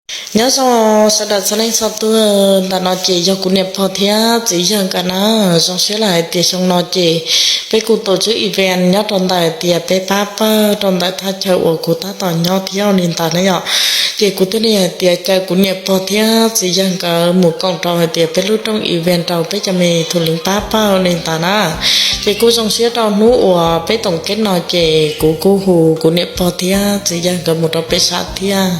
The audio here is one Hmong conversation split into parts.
Nyob zoo sawv daws txhua leej txhua tus, ntawm no ces yog kuv niam pog thiab txiv yawg nkawd na. Zoo siab lawm hais tias xyoo no ces peb kuj tau tswb event nyob rau ntawm tias peb pab pawg rau ntawm thaj chaw uas kuv tab tom nyob thiab ua li ntawd na yom. Ces kuv thiaj li hais tias caw kuv niam pog thiab txiv yawg nkawd mus koom rau hais tias peb lub rooj event rau peb cov me thum leev pab pawg ua li ntawd na. Ces kuj zoo siab rau hnub uas peb toom keb no ces kuv kuj hu kuv niam pog thiab txiv yawg nkawd mus rau peb sab thiab,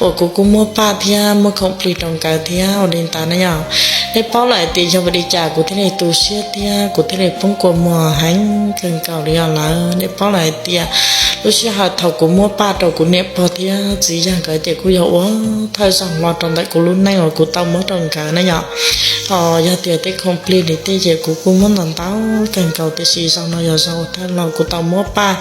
uas kuv kuj muab paj thiab muab khoom plig rau nkawd thiab ua li ntawd na yom. Nej paub lawm hais tias yog vim li cas kuv thiaj li tu siab thiab kuv thiaj li poob kua muag heev kawg nkaus li os lawm. Nej paub lawm hais tias lub sij hawm thaum kuv muab paj rau kuv niam pog thiab txiv yawg nkawd ces kuj yog ua thawj zaug hlo rau ntawm kuv lub neej uas kuv tau muab rau nkawd na yom. Ho yog tias tej khoom plig li tej ces kuv kuj muab ntau ntau kawg nkaus, tiam sis zaum no yog zaum uas thawj los kuv tau muab paj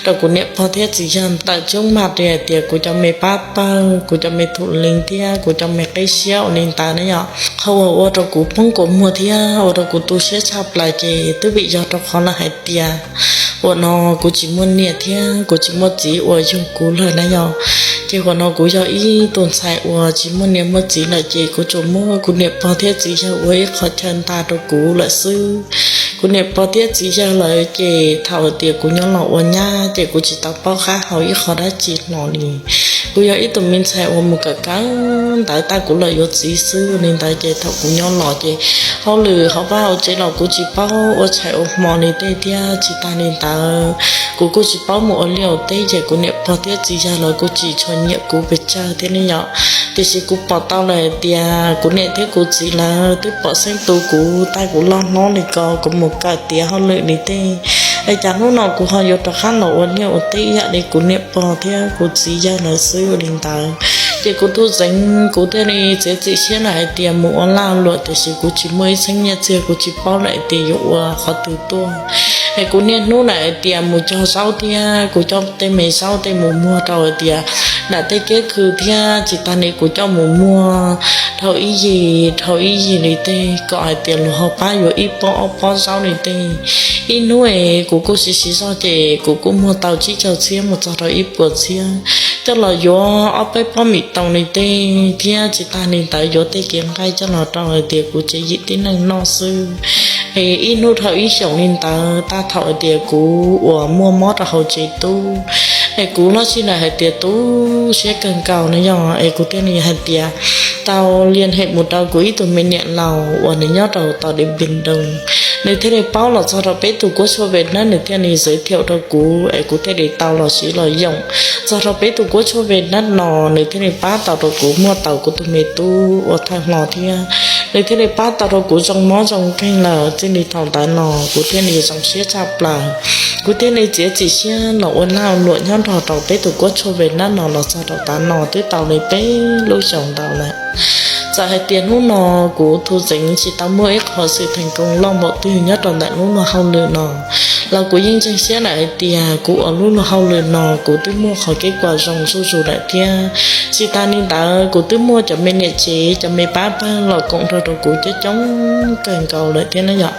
rau kuv niam pog thiab txiv yawg ntawm coob mag li hais tias kuv cov me pab pawg, kuv cov me thum leev thiab kuv cov me qib siab ua li ntawd na yom. Qhov uas ua rau kuv poob kua muag thiab ua rau kuv tu siab tshaj plaws ces twb vim yog rau qhov lawv hais tias uas no kuv tsis muaj niam thiab kuv tsis muaj txiv uas yug kuv lawm na yom. Ces uas no kuv yog ib tug ntxhais uas tsis muaj niam muaj txiv lawm ces kuv tsuas muab kuv niam pog thiab txiv yawg ua ib qho chaw nta rau kuv lawm xwb. Kuv niam pog thiab txiv yawg lawv ces thaum tias kuv nyob los ua nyab ces kuv tsis tau paub qab hau ib qho dab tsi hlo li. Kuv yog ib tug me ntxhais uas mus kawm kawm ntawv tag kuv los yuav txiv xwb li ntawd ces thaum kuv nyob los ces hauj lwm hauv vaj hauv tsev los kuv tsis paub ua tshais ua hmo li tej thiab tsis tas li ntawd kuv kuj tsis paub mus ua liaj ua teb ces kuv niam pog thiab txiv yawg lawv kuj tsis tshua nyiam kuv pes tsawg thiab ne yom. Tiam sis kuv pom tau lawm hais tias kuv niam thiab kuv txiv lawv twb pom xeeb tu kuv tag kuv loj hlob li ko kuv mus kawm tiav hauj lwm li tej, es cas hnub no kuv ho yuav rov qab los ua liaj ua teb ib yam li kuv niam pog thiab kuv txiv yawg lawv xwb ua li ntawd. Ces kuv tus txeev kuv thiaj li txiav txim siab lawm hais tias mus ua lag luam, tiam sis kuv tsis muaj ib txheeb nyiaj txiag, kuv tsis paub lawm hais tias yuav ua qhov twg tuaj. Es kuv niaj hnub lawm hais tias mus cog zaub thiab kuv coj tej me zaub tej mus muag rau hais tias nram tej kiab khw thiab tsis tas li kuv coj mus muag dhau ib yig dhau ib yig li tej kom hais tias luag ho pab yuav ib pob ob pob zaub li tej. Ib hnub es kuv kuj siv siv zog ces kuv kuj muag tau tsib caug txhiab mus txog rau ib puas txhiab, coj los yuav ob peb pob mim toos li tej thiab tsis tas li ntawd yuav tej kev nqaij coj los rau hais tias kuv tsev yim tib neeg noj xwb. Es ib hnub dhau ib xyoos li ntawd tag thaum hais tias kuv uas muaj mob rau hauv tsev tub, es kuv loj sij lawm hais tias tu siab kawg nkaus na yog, es kuv thiaj li hais tias tau lia hem mus rau kuv ib tug me niam laus uas nws nyob rau tom Điện Biên Đông, nws thiaj li paub los txog rau peb tus kuab tshuaj Việt Nam, nws thiaj li giới thiệu rau kuv es kuv thiaj li tau los siv los yoom txog rau peb tus kuab tshuaj Việt Nam no, nws thiaj li pab tau rau kuv muaj tau kuv tus me tub ua thawj hlo thiab nws thiaj li pab tau rau kuv zoo mob zoo nkeeg lawm. Txij li thaum ntawd no kuv thiaj li zoo siab tshaj plaws, kuv thiaj li txiav txim siab los ua lag luam nyob nrog rau peb tus kuab tshuaj Việt Nam no los txog rau tav no twb tau li peb lub xyoos ntau lawm. Txawm hais tias hnub no kuv tus txeev tsis tau muaj ib qho sự thành công loj npaum twg nyob rau ntawm lub luag hauj lwm no los kuv yeej ntseeg siab lawm hais tias kuv ua lub luag hauj lwm no kuv twb muaj qhov kev kua zoo zuj zus lawm thiab. Tsis tas li ntawd kuv twb muaj cov me niam tsev cov me pab pawg los koom nrog rau kuv coob coob kawg nkaus lawm thiab na yom.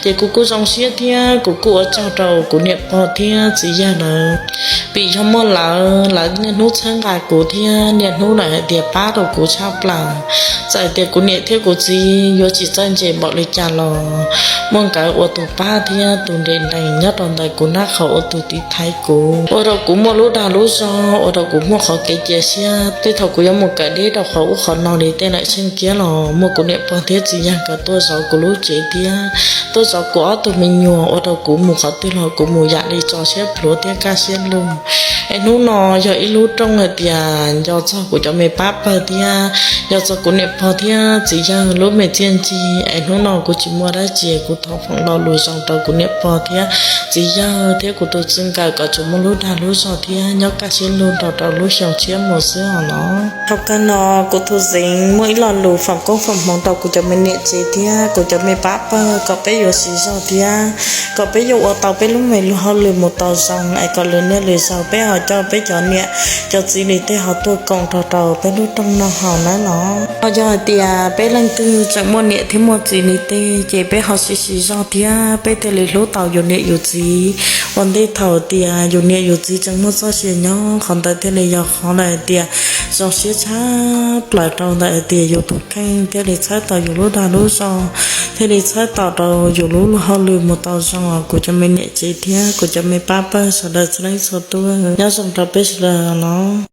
Ces kuv kuj zoo siab thiab kuv kuj ua tsaug rau kuv niam pog thiab txiv yawg lawv, vim yog muaj lawv, lawv niaj hnub txhawb nqa kuv thiab niaj hnub lawm hais tias pab rau kuv tshaj plaws. Txawm tias kuv niam thiab kuv txiv yuav tsis txawj ntse npaum li cas los muaj nkawd ua tus pab thiab tus nres nrees nyob rau ntawm kuv nab qhov ua tus tiv thaiv kuv, ua rau kuv muaj lub dag lub zog, ua rau kuv muaj qhov kev cia siab. Tej thaum kuv yuav mus kawm deb rau qhov ub qhov no li tej lawm tsheej kiab los muaj kuv niam pog thiab txiv yawg nkawd tuaj zov kuv lub tsev thiab tuaj zov kuv ob tug me nyuam, ua rau kuv mus qhov twg los kuv mus yam li tso siab plhuav thiab kaj siab lug. Es hnub no yog ib lub rooj hais tias nco txog kuv cov me pab pawg thiab nco txog kuv niam pog thiab txiv yawg lub me txiaj ntsig. Es hnub no kuv tsis muaj dab tsi, kuv thov foom lo lus zoo rau kuv niam pog thiab txiv yawg thiab kuv tus txij nkawm kom tsuas muaj lub dag lub zog thiab nyob kaj siab lug nrog rau lub xyoo tshiab mus xwb os no. Thaum kawg no kuv tus txeev muaj ib lo lus foom koob foom hmoov rau kuv cov me niam tsev thiab kuv cov me pab pawg kom peb yuav siv zog thiab kom peb yuav ua tau peb lub me lub hauj lwm mus tau zoo es kom lwm niaj lwm zaus peb ho coj peb cov niam cov txiv li tej ho tuaj koom nrog rau peb lub rooj noj haus na los. Ho yog hais tias peb leej twg tseem muaj niam thiab muaj txiv li tej ces peb ho siv siv zog thiab peb thiaj li hlub tau yus niam yus txiv, Ua ntej thaum tias yus niam yus txiv tseem muaj txoj sia nyob, qhov ntawd thiaj li yog qhov lawm hais tias zoo siab tshaj plaws rau ntawm hais tias yus tus kheej thiaj li txhawb tau yus lub dag lub zog, thiaj li txhawb tau rau yus lub hauj lwm mus tau zoo. Kuv cov me niam tsev thiab kuv cov me pab pawg sawv daws txhua leej txhua tus, nyob zoo rau peb sawv daws no.